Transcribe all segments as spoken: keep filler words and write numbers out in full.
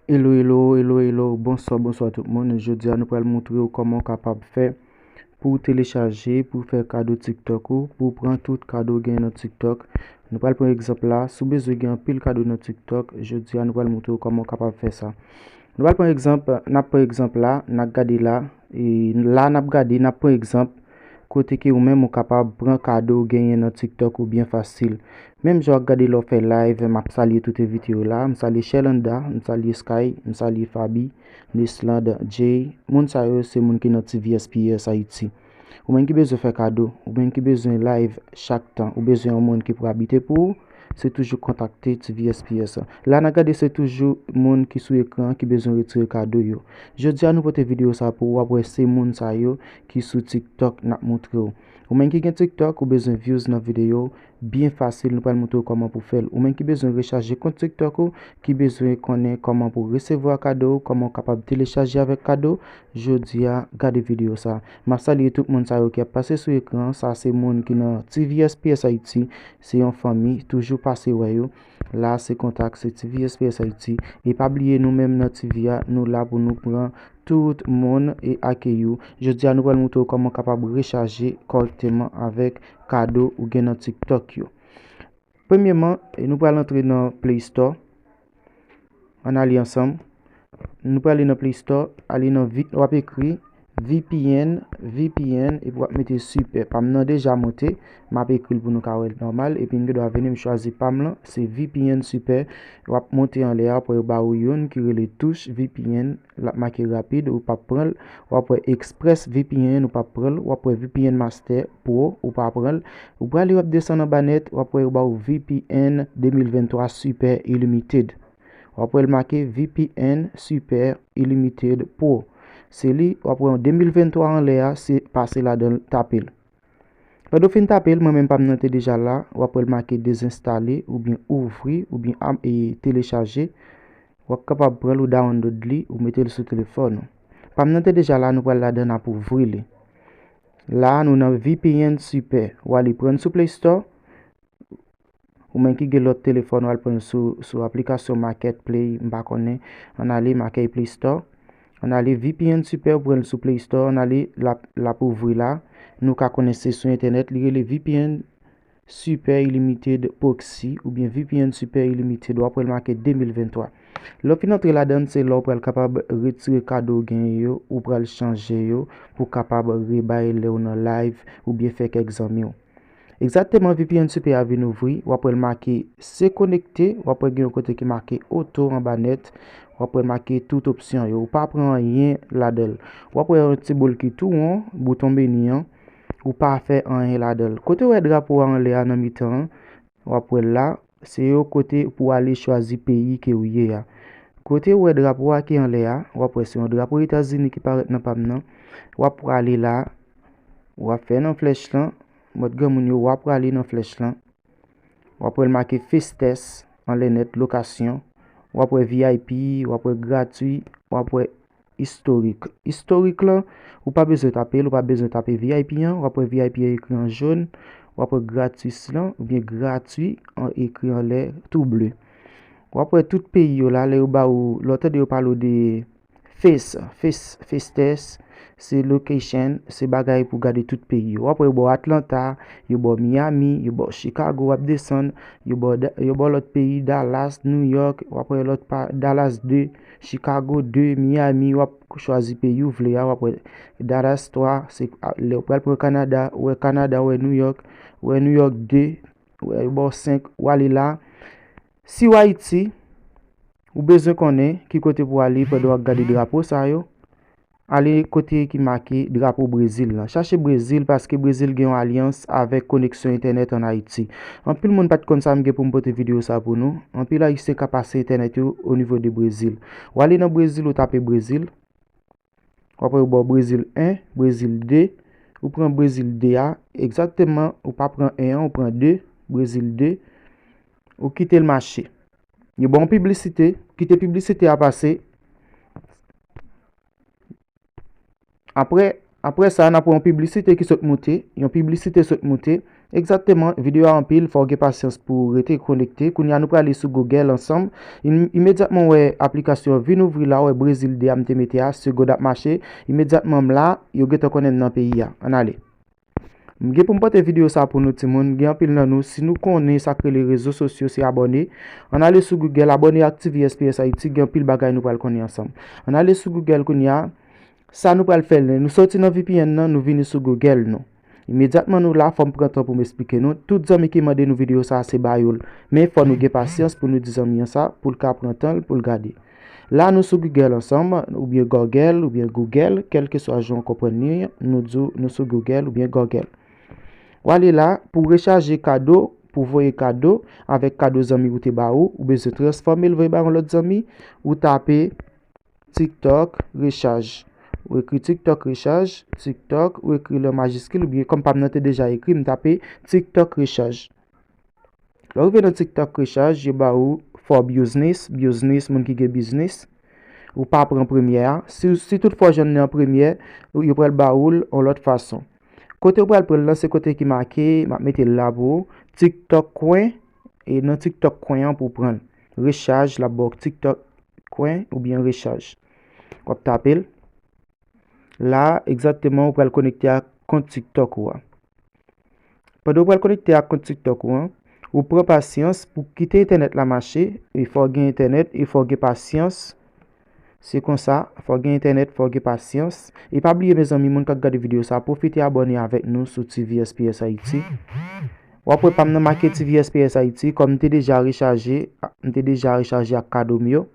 Hello, hello, hello, hello. Bonswa, bonswa tout moun. Jodi a nou pral montre w kòman w kapab fè pou w telechaje, pou w fè kado TikTok ou, pou w pran tout kado w gen nan TikTok. Nou pral pran egzanp la. Si w bezwen gen anpil kado nan TikTok, jodi a nou pral montre w kòman w kapab fè sa. Nou pral pran egzanp, n ap pran egzanp la, n ap gade la. E la n ap gade, n ap pran egzanp kote ke ou menm ou kapab pran kado w genyen nan TikTok ou byen fasil. Menm jan w ap gade lè w fè live, m ap salye tout envite yo la. M salye Sherlanda, m salye Sky, m salye Faby, Nesland, Jay. Moun sa yo se moun ki nan T V S P S Haiti. Ou menm ki bezwen fè kado, ou menm ki bezwen live chak tan, ou bezwen yon moun ki pou abite pou ou, se toujou kontakte T V S P S. La n a gade se toujou moun ki sou ekran ki bezwen retire kado yo. Jodi a nou pote videyo sa pou ou, w ap wè se moun sa yo ki sou TikTok n ap montre w. Ou menm ki gen TikTok, ou bezwen views nan videyo, byen fasil, nou pral montre w kòman pou fè l. Ou menm ki bezwen rechaje kont TikTok ou, ki bezwen konnen kòman pou resevwa kado, kòman w kapab telechaje avèk kado, jodi a, gade videyo sa. M ap salye tout moun sa yo ki ap pase sou ekran. Sa se moun ki nan T V S P S Haiti. Se yon fanmi, toujou pase wè yo. La se kontak, se T V S P S Haiti. E pa bliye nou menm nan T V a, nou la pou nou pran tout moun e akeyi w. Jodi a nou pral montre w kòman w kapab rechaje kòrèkteman avèk kado ou gen nan TikTok yo. Premyeman, e nou pral antre nan Play Store. Ann ale ansanm. Nou prale nan Play Store, ale nan vi-, w ap ekri V P N, V P N, epi w ap mete super. Pa m nan deja monte, m ap ekri l pou nou ka wè l nòmal, epi m gen dwa vini m chwazi pa m lan, se V P N super. W ap monte anlè a, apre yo ba ou youn ki rele Touch V P N, l ap make rapid, ou p ap pran l. W ap wè Express V P N, ou p ap pran l. W ap wè V P N Master Pro, ou p ap pran l. Ou prale, w ap desann anba nèt, w ap wè yo ba ou V P N de mil venntwa Super Unlimited. W ap wè l make V P N Super Unlimited Pro. Se li, w ap wè yon de mil venntwa anlè a, se pase ladan l, tape l. Pandan w fin tape l, mwen menm pa m nan te deja la, w ap wè l make dezenstale oubyen ouvri oubyen am-, e telechaje. W ap kapab pran l ou download li ou mete l sou telefòn ou. Pa m nan te deja la, nou pral ladan n ap ouvri li. La a, nou nan V P N Super. W ale pran l sou Play Store. Ou menm ki gen lòt telefòn, w al pran l sou, sou aplikasyon Marketplay, m pa konnen. Ann ale, Marketplay Play Store. Ann ale V P N Super, ou pran l sou Play Store. Ann ale, l ap, l ap ouvri la. Nou ka konnen se sou entènèt, li rele V P N Super Unlimited Proxy oubyen V P N Super Unlimited, w ap wè l make de mil venntwa. Lè w fin antre ladan l, se la w pral kapab retire kado w genyen yo, ou pral chanje yo pou w kapab rebay lè w nan live oubyen fè kèk zanmi w. Egzakteman, V P N Super a vin ouvri, w ap wè l make se konekte, w ap wè gen yon kote ki make oto anba nèt, w ap wè l make tout opsyon yo, ou pa pran anyen ladan l. W ap wè yon ti boul ki tou won, bouton meni an, ou pa fè anyen ladan l. Kote w wè drapo a anlè a nan mitan an, w ap wè l la, se yon kote pou w ale chwazi peyi ke w ye a. Kote w wè drapo a ki anlè a, w ap wè se yon drapo Etazini ki parèt nan pa m nan. W ap prale la, w ap fè nan flèch lan, mòd granmoun yo, w ap prale nan flèch lan. W ap wè l make Fastest anlè nèt, lokasyon. W ap wè V I P, w ap wè gratwi, w ap wè istorik. Istorik lan, ou pa bezwen tape l, ou pa bezwen tape V I P an, w ap wè V I P an ekri an jòn, w ap wè gratis lan, oubyen gratwi an ekri anlè tou ble. W ap wè tout peyi yo la, lè yo ba ou, lè w tande yo pale w de Face, Face, Fastest, se location, se bagay pou gade tout peyi yo. W ap wè yo ba w Atlanta, yo ba w Miami, yo ba w Chicago, w ap desann, yo ba w Da-, yo ba w lòt peyi, Dallas, New York, w ap wè lòt pa, Dallas de, Chicago de, Miami, w ap chwazi peyi ou vle a, w ap wè Dallas twa, se a, lè w pral pran Kanada, ou wè Kanada, ou wè New York, ou wè New York de, ou wè yo ba w senk, ou ale la. Si w Ayiti, ou bezwen konnen ki kote pou w ale pandan w ap gade drapo sa yo, ale kote ki make drapo Brezil lan. Chache Brezil paske Brezil gen yon alyans avèk koneksyon entènèt ann Ayiti. Anpil moun pa t konn sa, m gen pou m pote videyo sa pou nou. Anpil Ayisyen ka pase entènèt yo o nivo de Brezil. W ale nan Brezil, ou tape Brezil. W ap wè yo ba w Brezil en, Brezil de. Ou pran Brezil de a, egzakteman, ou pa pran en an, ou pran de, Brezil de. Ou kite l mache. Yo ba w yon piblisite, kite piblisite a pase. Apre, Apre sa, n ap wè yon piblisite ki sot moute. Yon piblisite sot moute. Egzakteman, videyo a anpil, fò w gen pasyans pou w rete konekte. Kounye a, nou prale sou Google ansanm. Im- imedyatman w wè aplikasyon an vin ouvri la, w wè Brezil de a m te mete a, segond ap mache. Imedyatman m la, yo gentan konnen m nan peyi a. Ann ale. M gen pou m pote videyo sa pou nou timoun, gen anpil nan nou, si nou konnen sa k rele rezo sosyo, se abòne. Ann ale sou Google, abòne ak T V S P S Haiti, gen anpil bagay nou pral konnen ansanm. Ann ale sou Google kounye a, sa nou pral fè, lè nou soti nan V P N nan, nou vini sou Google nou. Imedyatman nou la, fò m pran tan pou m esplike nou. Tout zanmi ki mande nou videyo sa, se ba yo l. Men fò nou gen pasyans pou nou di zanmi an sa, pou l ka pran tan l, pou l gade. La nou sou Google ansanm, oubyen Google, oubyen Google, kèlkeswa jan w konprann li, nou di w nou sou Google oubyen Google. W ale la, pou rechaje kado, pou voye kado, avèk kado zanmi ou te ba ou, ou bezwen transfòme l voye ba yon lòt zanmi, ou tape TikTok rechaj. Ou ekri TikTok rechaj, TikTok, ou ekri l an majiskil, oubyen kòm pa m nan te deja ekri, m tape TikTok rechaj. Lè w rive nan TikTok rechaj, yo ba ou for business, business, moun ki gen biznis. Ou pa pran premyè a. Si, si toutfwa w jwenn li an premyè, yo pral ba ou l yon lòt fason. Kote w pral pran l lan, se kote ki make, m ap mete l la pou ou, TikTok kwen, e nan TikTok kwen an pou w pran l. Rechaj, l ap ba w TikTok kwen oubyen rechaj. W ap tape l. La, egzakteman, ou pral konekte ak kont TikTok ou a. Pandan w pral konekte ak kont TikTok ou an, ou pran pasyans pou kite entènèt la mache, e fò w gen entènèt, e fò w gen pasyans. Se konsa, fò w gen entènèt, fò w gen pasyans. E pa bliye, mezanmi, moun k ap gade videyo sa, pwofite abòne avèk nou sou T V S P S Haiti. W ap wè pa m nan make T V S P S Haiti, kòm m te deja rechaje, m te deja rechaje ak kado m yo.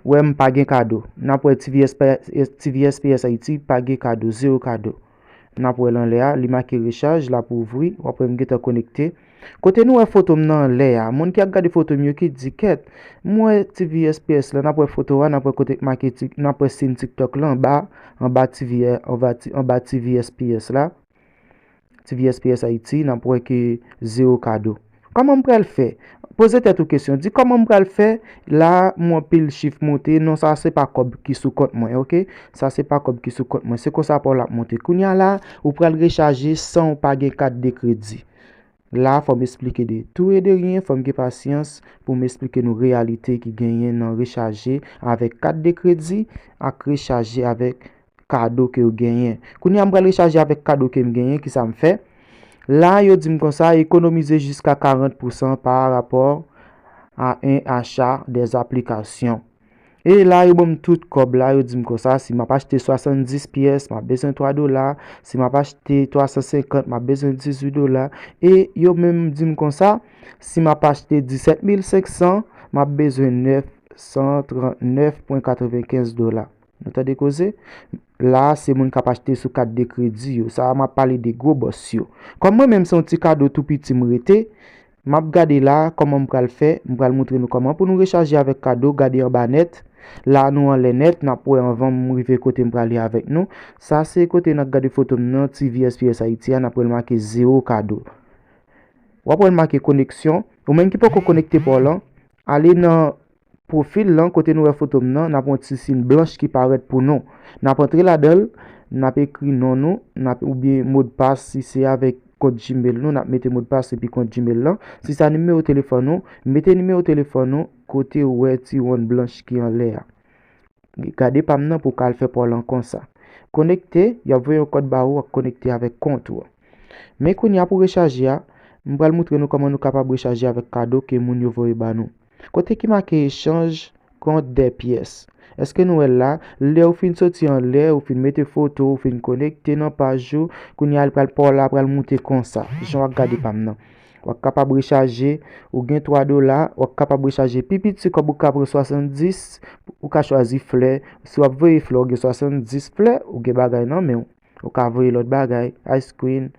Wè m pa gen kado. N ap wè T V S P S, T V S P S Haiti pa gen kado, zewo kado. N ap wè l anlè a, li make rechaj, l ap ouvri, w ap wè m gentan konekte. Kote nou wè foto m nan anlè a, moun ki ap gade foto m yo ki di kèt, m wè T V S P S la, n ap wè foto a, n ap wè kote k make, n ap wè siy TikTok la anba, anba T V, anba, anba T V S P S la. T V S P S Haiti, n ap wè ke zewo kado. Kòman m pral fè? Poze tèt ou kesyon, di kòman m pral fè, la m wè anpil chif monte, non sa se pa kòb ki sou kont mwen, oke? Sa se pa kòb ki sou kont mwen, se konsa pa w l ap monte. Kounye a la, ou pral rechaje san w pa gen kat de kredi. La, fò m esplike de tou e de ryen, fò m gen pasyans pou m esplike nou reyalite ki genyen nan rechaje avèk kat de kredi ak rechaje avèk kado ke w genyen. Kounye a m pral rechaje avèk kado ke m genyen, kisa m fè? La, yo di m konsa, économiser jusqu'à quarante pour cent par rapport à un achat des applications. E la, yo ban m tout kòb la, yo di m konsa, si m ap achte swasanndis pyès, m ap bezwen twa dola, si m ap achte twa san senkant, m ap bezwen dizuit dola. E yo menm di m konsa, si m ap achte disèt mil senk san, m ap bezwen nèf san trannèf pwen katrevenkenz dola. Nou tande koze? La, se moun k ap achte sou kat de kredi yo. Sa a, m ap pale de gwo bòs yo. Kòm mwen menm, se yon ti kado tou piti m rete, m ap gade la, kòman m pral fè, m pral moutre nou kòman pou nou rechaje avèk kado, gade anba nèt. La, nou anlè nèt, n ap wè anvan m rive kote m prale avèk nou. Sa, se kote n ap gade foto m nan, T V S P S Haiti a, n ap wè l make zewo kado. W ap wè l make koneksyon. Ou menm ki poko konekte pa w lan, ale nan pwofil lan, kote nou wè foto m nan, n ap wè yon ti siy blanch ki parèt pou nou. N ap antre ladan l, n ap ekri non nou, n ap, oubyen modpas, si se avèk kont Gmail nou, n ap mete modpas epi kont Gmail lan. Si sa nimewo telefòn ou, mete nimewo telefòn ou kote w wè ti wonn blanch ki anlè a. Gade pa m nan pou w ka al fè pa w lan konsa. Konekte, y ap voye yon kòd ba ou ak konekte avèk kont ou. Men kounye a pou rechaje a, m pral moutre nou kòman nou kapab rechaje avèk kado ke moun yo voye ba nou. Kote ki make échange compte des pièces? Èske nou wè l la? Lè ou fin soti anlè, ou fin mete foto, ou fin konekte nan paj ou, kounye a l pral pa w la, pral moute konsa, jan w ap gade pa m nan. W ap kapab rechaje, ou gen twa dola, w ap kapab rechaje pi piti kòb ou ka pran swasanndis, ou ka chwazi flè. Si w ap voye flè, ou gen swasanndis flè, ou gen bagay nan men w. Ou ka voye lòt bagay, ice cream,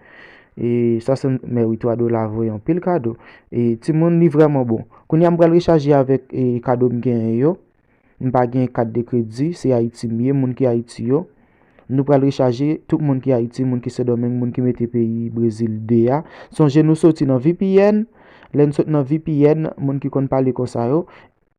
e swasann, men wi, twa dola voye anpil kado. E timoun, li vrèman bon. Kounye a m pral rechaje avèk, e, kado m genyen yo. M pa gen kat de kredi, se Ayiti m ye, moun ki Ayiti yo. Nou pral rechaje, tout moun ki Ayiti, moun ki Sendomeng, moun ki mete peyi Brezil de a. Sonje nou soti nan V P N, lè n sot nan V P N, moun ki konn pale konsa yo,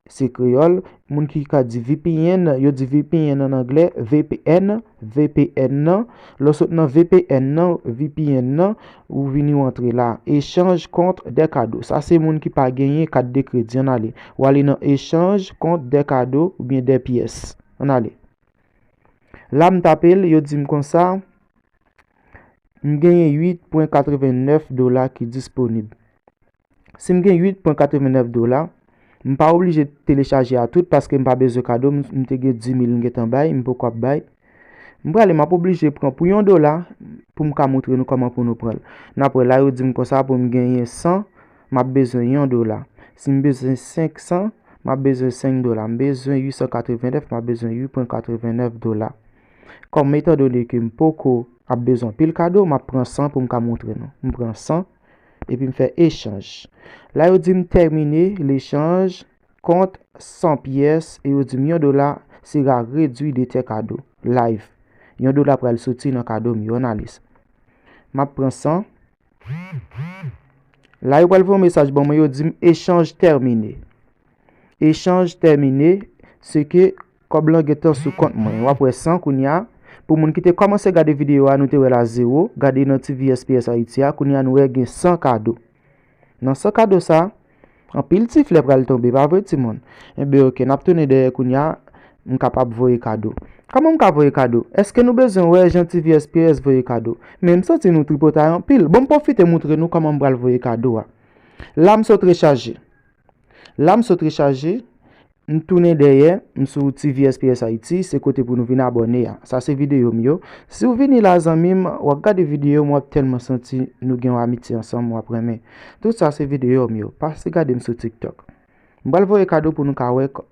se kreyòl. Moun ki ka di V P N, yo di V P N ann anglè, V P N, V P N nan. Lè w sot nan V P N nan, V P N nan, ou vini w antre la. Échange contre des cadeaux. Sa se moun ki pa genyen kat de kredi. Ann ale. W ale nan échange contre des cadeaux oubyen des pièces. Ann ale. La, m tape l, yo di m konsa, m genyen uit pwen katrevennnèf dola ki disponib. Si m gen uit pwen katrevennnèf dola, m pa oblije telechaje a tout paske m pa bezwen kado, m, m te gen dimil m gentan bay, m poko ap bay. M prale, m ap oblije pran pou yon dola pou m ka montre nou kòman pou nou pran l. N ap wè la, yo di m konsa pou m genyen san, m ap bezwen yon dola. Si m bezwen senk san, m ap bezwen senk dola. M bezwen uit san katrevennnèf, m ap bezwen uit pwen katrevennnèf dola. Kòm etandone ke m poko ap bezwen anpil kado, m ap pran san pou m ka montre nou. M pran san, epi m fè échange. La, yo di m terminer l'échange contre cent pièces, e yo di m yon dola sera réduit de tes cadeaux. Live. Yon dola pral soti nan kado m yo, ann ale. M ap pran san. La, yo pral voye yon mesaj ban mwen, yo di m échange terminé. Échange terminé, se ke kòb lan gentan sou kont mwen. W ap wè san kounye a. Pou moun ki te kòmanse gade videyo a, nou te wè la zewo. Gade nan T V S P S Haïti a, kounye a nou wè gen san kado. Nan san kado sa, anpil ti flè pral tonbe, pa vre, timoun? Enben, oke, n ap tounen dèyè kounye a, m kapab voye kado. Kòman m ka voye kado? Èske nou bezwen wè jan T V S P S voye kado? Men m santi nou tripotay anpil. Bon, m pwofite montre nou kòman m pral voye kado a. La, m sot rechaje. La, m sot rechaje. M tounen dèyè, m sou T V S P S Haïti, se kote pou nou vin abòne a. Sa se videyo m yo. Si w vini la, zanmi m, w ap gade videyo m, w ap tèlman santi nou gen yon amitye ansanm, w ap renmen. Tout sa se videyo m yo. Pase gade m sou TikTok. M pral voye kado pou nou ka wè kò-,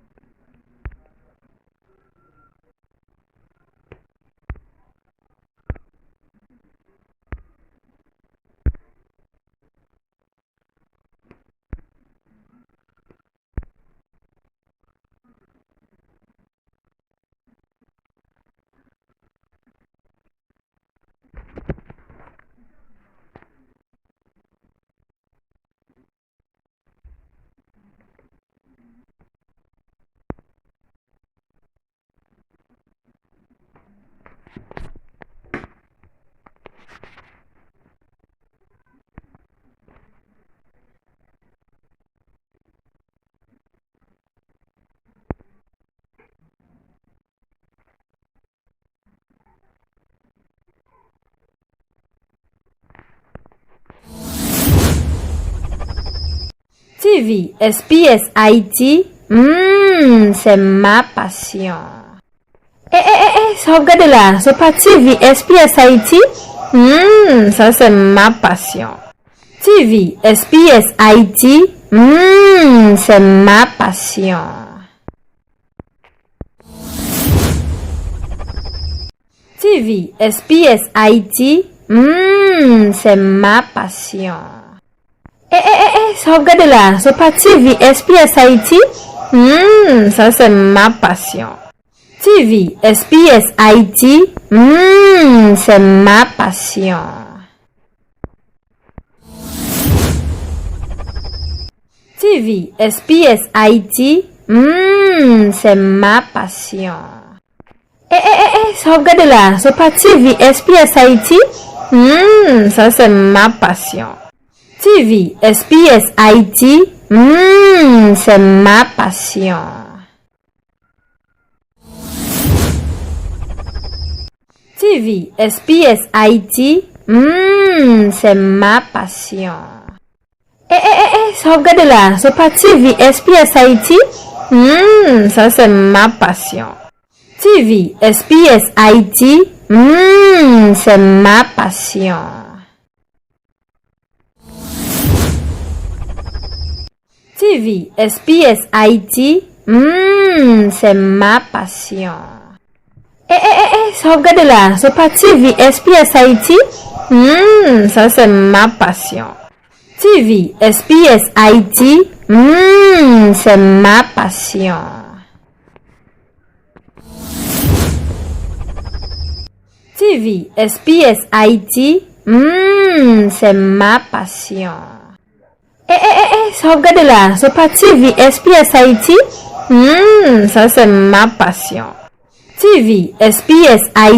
T V S P S Haïti, hmm, c'est ma passion. Eh, eh, eh, eh, sa w ap gade la, se pa T V S P S Haïti? Hmm, ça c'est ma passion. T V S P S Haïti, hmm, c'est ma passion. T V S P S Haïti, hmm, c'est ma passion. Eh, eh, eh, eh, sa w ap gade la, se pa T V S P S Haïti? Hmm, ça c'est ma passion. T V S P S Haïti, hmm, c'est ma passion. T V S P S Haïti, hmm, c'est ma passion. Eh, eh, eh, eh, sa w ap gade la, se pa T V S P S Haïti? Hmm, ça c'est ma passion. T V S P S Haïti, hmm, c'est ma passion. T V S P S Haïti, hmm, c'est ma passion. Eh, eh, eh, eh, sa w ap gade la, se pa T V S P S Haïti? Hmm, ça c'est ma passion. T V S P S Haïti, hmm, c'est ma passion. T V S P S Haïti, hmm, c'est ma passion. Eh, eh, eh, eh, sa w ap gade la, se pa T V S P S Haïti? Hmm, ça c'est ma passion. T V S P S Haïti, hmm, c'est ma passion. T V S P S Haïti, hmm, c'est ma passion. Eh, eh, eh, eh, Sa w ap gade la, se pa T V S P S Haiti? Hmm, ça c'est ma passion. T V S P S Haiti.